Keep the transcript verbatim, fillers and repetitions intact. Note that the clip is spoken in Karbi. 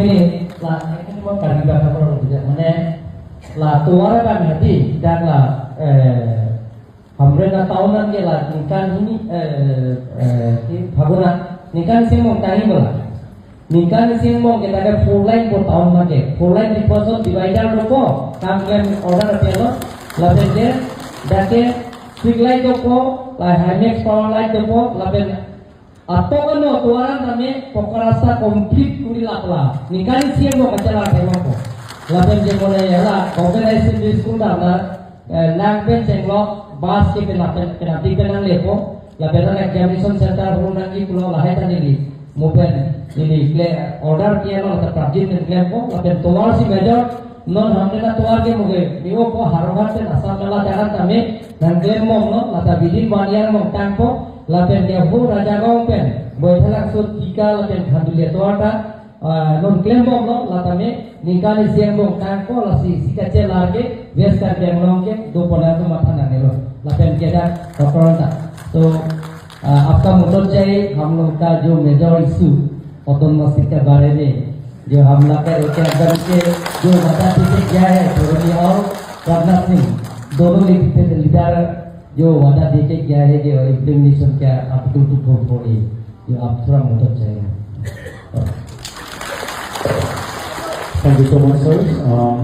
Ini la, ini mau kami bakal kalau tidak mana la tuar kan hati dan la eh hamren na tahun nan ke la ningkan ini eh eh di Phaguna ningkan isi angbong tangji bola. Ningkan isi angbong kita ke four lane po tahun ma ke. Four lane di person divider lo po kam klem order piano lapen ke dak ke street light do po, la Himax power light do po, lapen atok ano tuaran tame poka rasta complete kuri lapla. Ningkan isi angbong kachala thema po. Lapen je mone hala organization di school dam na eh, nang pen chenglo bus ke pen lapen penalty pen nang lepo. Lapen non examination center hulu nangji pulo lahai ta neli mo pen neli kle order piano ta prapjin pen klempo. Lapen tovar si major non hamne na tovar ke mo ke ni o ko Howraghat pen Assam nala jagan tame nang klem mong no lata within one year mong tangpo. Lapen ke ho Rajagaon pen Baithalangso Tika lapen Khandulia tovar ta ah, non klem bomlo, lata me ningkan isi angbong tangpo, lasi isi kachelar ke West Karbi Anglong ke do pon nangtum matha nangnelo. Lapen ke dak doctor ta. So ah, आपका मदद चाहिए हम लोग का जो major issue autonomous seat के बारे में, जो हम लोग का एक एकदम से जो वादा देके गया है धोरमी और राजनाथ सिंह, दोनों लीडर जो वादा देके गया है कि इम्प्लीमेंटेशन क्या आप टू टू फोर फोर ये, ये आप थोड़ा मदद चाहिए। Thank you so much, sir. Um,